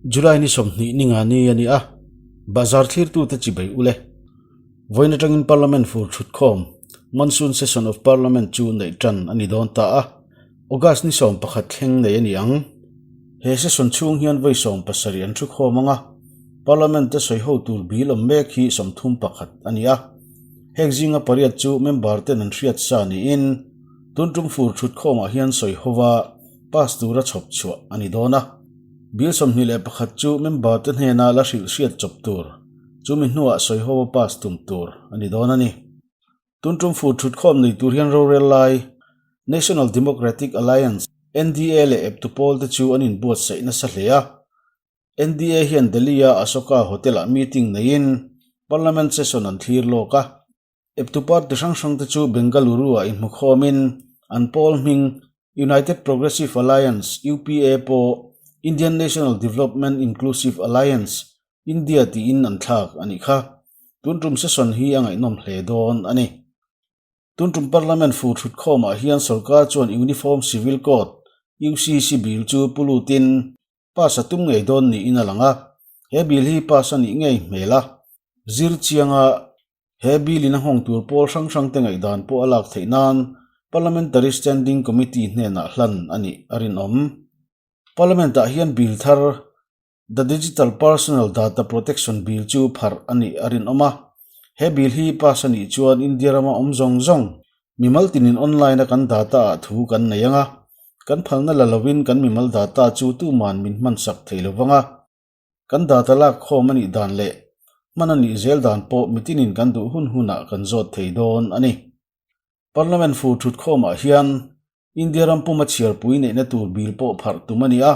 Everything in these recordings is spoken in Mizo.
July ni 20 ni nga ni ani a bazar thlir tu te chi bai ule voin atangin parliament fur thut khom monsoon session of parliament chu nei tan ani don ta a August ni 11 thleng nei ani ang he session chung hian voi 17 an thu khom anga parliament te soi ho tur bil om mek hi 31 ani a heng zinga pariat chu member ten an hriat sa ni in tuntum fur thut khoma hian soi howa pass tura chhop chhuah ani dawna bil 21 chu member te hnena la hril hriat chawp tur chumi hnuah soi howa pass tum tur ani dawn ani tuntum fur thut khawm nei tur hian rorel lai National Democratic Alliance NDA leh eptu pawl te chu an inbuatsaih nasa hle a NDA hian Delhi a Ashoka Hotel ah meeting neiin Parliament session an thlir lawk a eptu party hrang hrang te chu Bengaluru ah inhmu khawmin an pawl hming United Progressive Alliance UPA pawh Indian National Development Inclusive Alliance India tiin an thlak ani kha tuntum session hi a ngaihnawm hle dawn ani tuntum parliament fur thut khawmah hian sarkar chuan Uniform Civil Code UCC bill chu pulutin pass a tum ngei dawn niin a lang a he bill hi pass ani ngei hmel a zir chianga he bill in a nghawng tur pawl hrang hrang te ngaih dan pawh a lak theih nan Parliamentary Standing Committee hnenah hlan ani a rinawm Parliament ah hian bill thar The Digital Personal Data Protection Bill chu phar ani a rinawm a he bill hi pass ani chuan India rama awm zawng zawng mimal tinin online a kan data ah thu kan nei anga kan phalna la lovin kan mimal data chu tuman min hman sak thei lovanga kan data lak khawm ani dan leh hman ani zel dan pawh mitinin kan duh hun hunah kan zawt thei dawn ani Parliament fur thut khawmah hian India ram puma chhiarpui neihna tur bill pawh phar tum ani a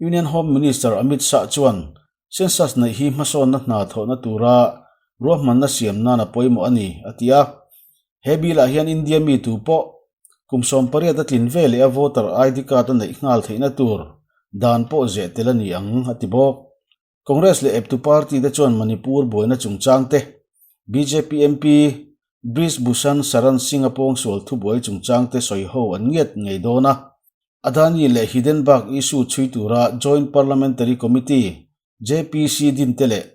Union Home Minister Amit Shah chuan census neih hi hmasawnna hna thawhna tura ruahmanna siam nan a pawimawh ani a ti a he bill ah hian India mi tu pawh kum 18 a tlin ve leh a voter ID card a neih nghal theihna tur dan pawh zeh tel ani ang a ti bawk Congress leh eptu party te chuan Manipur buaina chungchang te BJP MP Brij Bhushan Sharan Singh a pawngsual thubuai chungchang te sawi ho an ngiat ngei dawn a Adani leh Hindenburg issue chhui tura Joint Parliamentary Committee JPC din te leh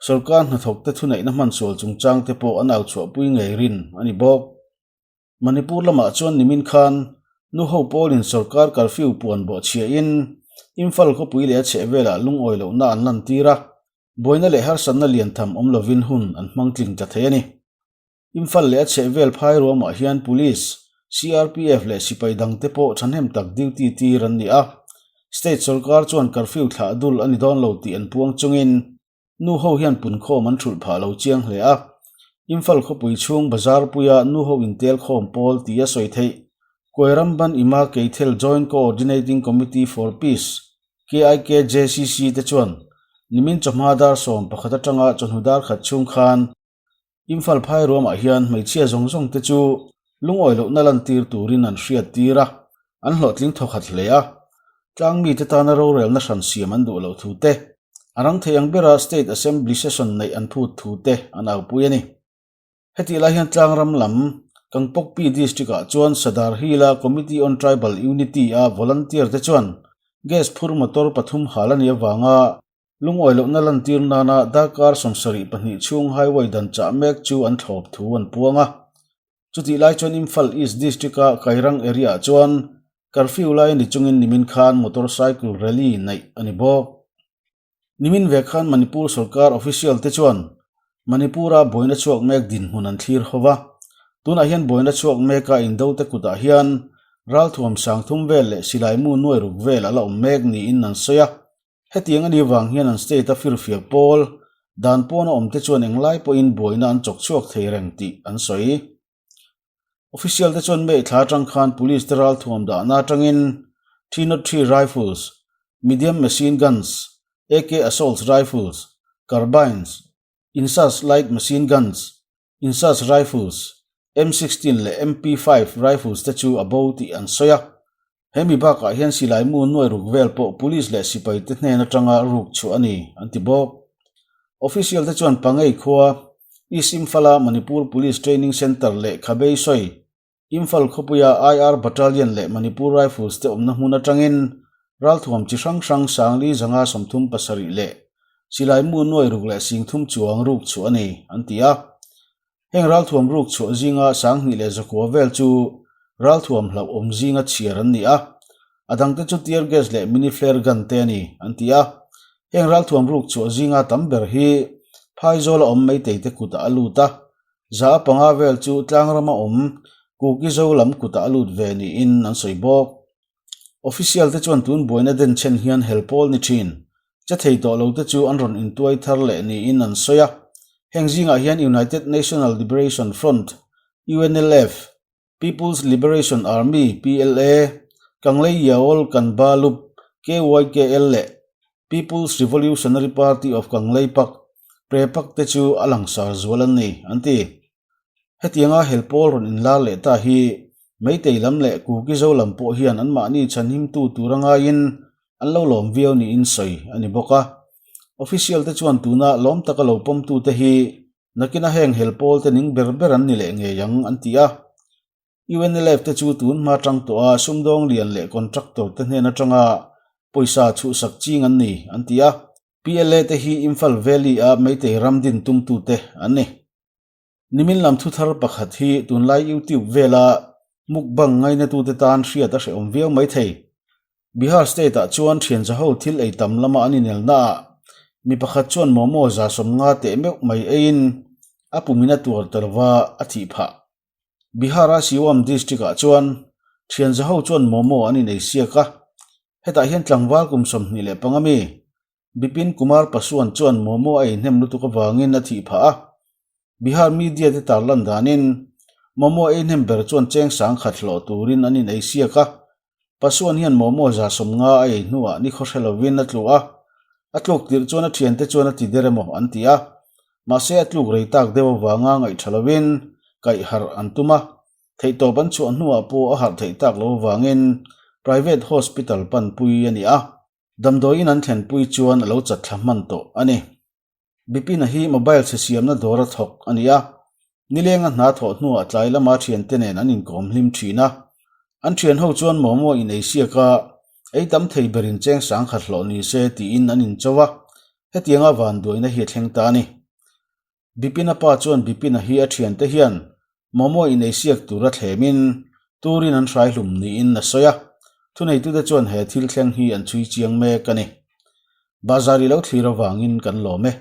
sarkar hnathawk te thuneihna hmansual chungchang te pawh an au chhuahpui ngei rin ani bawk Manipur lamah chuan nimin khan nu ho pawlin sarkar curfew puan bawh chhia in Imphal khawpui leh a chheh velah lungawi lohna an lan tir a buaina leh harsatna lian tham awm lovin hun an hmang tling ta thei ani Imphal leh a chheh vel phai ruamah hian police CRPF leh sipai dang te pawh thahnem tak duty tir an ni a state sarkar chuan curfew thlah dul ani dawn lo tih an puang chungin nu ho hian pun khawm an thulh phah lo chiang hle a Imphal khawpui chhung bazar puia nu ho intel khawm pawl ti a sawi theih Koiramban Ima Keithel Joint Coordinating Committee for Peace KIKJCC te chuan nimin chawhma dar 11 atanga chawhnu dar khat chhung khan Imphal phai ruamah hian hmeichhia zawng zawng te chu lungawi lohna lan tir turin an hriat tir a an hlawhtling thawkhat hle a tlang mi te tana rorelna hran siam an duh loh thu te a rang thei ang bera state assembly session neih an phut thu te an au pui ani heti lai hian tlang ram lam Kangpokpi district ah chuan Sadar Hill a Committee on Tribal Unity a volunteer te chuan gas phur motor pathum hal ani awanga lungawi lohna lan tir nana darkar 72 chhung highway dan chah mek chu an thlawp thu an puang a chuti lai chuan Imphal East district a Kairang area chuan curfew lai ani chungin nimin khan motorcycle rally neih ani bawk nimin ve khan Manipur sarkar official te chuan Manipura buaina chhuak mek din hmun an thlir howa tunah hian buaina chhuak meka indo te kutah hian ralthuam sang thum vel leh silai mu nuai ruk vel ala awm mek niin an sawi a hetiang ani wang hian an state a firfiak pawl dan pawn a awm te chuan englai pawhin buaina an chawk chhuak thei reng tih an sawi official te chuan mei thla atang khan police te ralthuam dahna atangin 303 rifles medium machine guns AK assault rifles carbines insas light machine guns insas rifles M16 leh MP5 rifles te chu a bo tih an sawi a hemi bakah hian silai mu nuai ruk vel pawh police leh sipai te hnen atanga ruk chu ani an ti bawk official te chuan pangei khua East Imphal-a Manipur Police Training Center leh Khabei sawi Imphal khawpuia IR Battalion leh Manipur Rifles te awmna hmun atangin Ralthuam chi hrang hrang Sangli zanga 37 leh silai mu nuai ruk leh 30 chuang ruk chhuah a ni, an ti a. Heng ralthuam ruk chhuah zinga 2100 vel chu ralthuam hlauhawm zinga chhiar an ni a, a dangte chu tear gas leh mini flare gun te a ni, an ti a. Heng ralthuam ruk chhuah zinga tam ber hi phaizawla awm Meitei te kutah a lut a, 5% vel chu tlangrama awm Kuki-Zo lam kutah a lut ve niin an sawi bawk. Official te chuan tun buaina den chhen hian hel pawl ni thin. Che thei tawh lo te chu an rawn intuai thar leh niin an sawi a. Heng zingah hian United National Liberation Front, UNLF, People's Liberation Army, PLA, Kanglei Yaol Kanba Lup, KYKL, leh People's Revolutionary Party of Kangleipak, PREPAK, te chu a langsar zual an ni, an ti. Hetianga hel pawl rawn inlar leh ta hi Meitei lam leh Kuki Zo lam pawh hian anmahni chhanhimtu tur a ngaiin an lo lawm viau niin sawi a ni bawk a. Official te chuan tuna lawm taka lo pawmtute hi nakina heng hel pawl te ning ber ber an ni leh ngei ang an ti a. UNLF te chu tun hma tang tawh a sumdawng lian leh contractor te hnen atanga pawisa chhuhsak ching an ni an ti a. PLA te hi Imphal Valley a Meitei ram din tumtute an ni. Nimin lam thuthar pakhat hi tunlai YouTube vela mukbang ngainatute tan hriat a hrehawm viau mai thei. Bihar state ah chuan thianzaho thil ei tam lama an inelnaah mi pakhat chuan momo 150 teh meuh mai eiin a pumin a tuar ta lova a thih phah. Bihar-a Siwam district ah chuan thianzaho chuan momo an inei siak a, hetah hian tlangval kum 25 mi Bipin Kumar Paswan chuan momo a inhnem lutuk avangin a thih phah a. Bihar media te tarlan danin momo ei hnem ber chuan cheng 10,000 hlawh turin an inei siak a. Paswan hian momo 150 a ei hnuah ni khaw hre lovin a tlu a. A tluk tirh chuan a thiante chuan a ti der emaw an ti a. Mahse a tluk rei tak deuh avanga ngaihtha lovin kaih harh an tum a. Theihtawp an chhuah hnuah pawh a harh theih tak lo avangin private hospital panpui a ni a. Damdawiin an thlenpui chuan a lo chat thla hman tawh a ni. Bipina hi mobile chhe siamna dawr a thawk a ni a, nilenga hna thawh hnuah tlai lama thiante nen an inkawm hlim thin a. An thian ho chuan momo in ei siak a, ei tam thei berin cheng 10,000 hlawh ni se tiin an incho a, hetianga vanduaina hi a thleng ta a ni. Bipina pa chuan Bipina hi a thiante hian momo in ei siak tura thlemin turin an hrai hlum niin a sawi a, thuneitute chuan he thil thleng hi an chhui chiang mek a ni. Bazar i lo thlir avangin kan lawm e.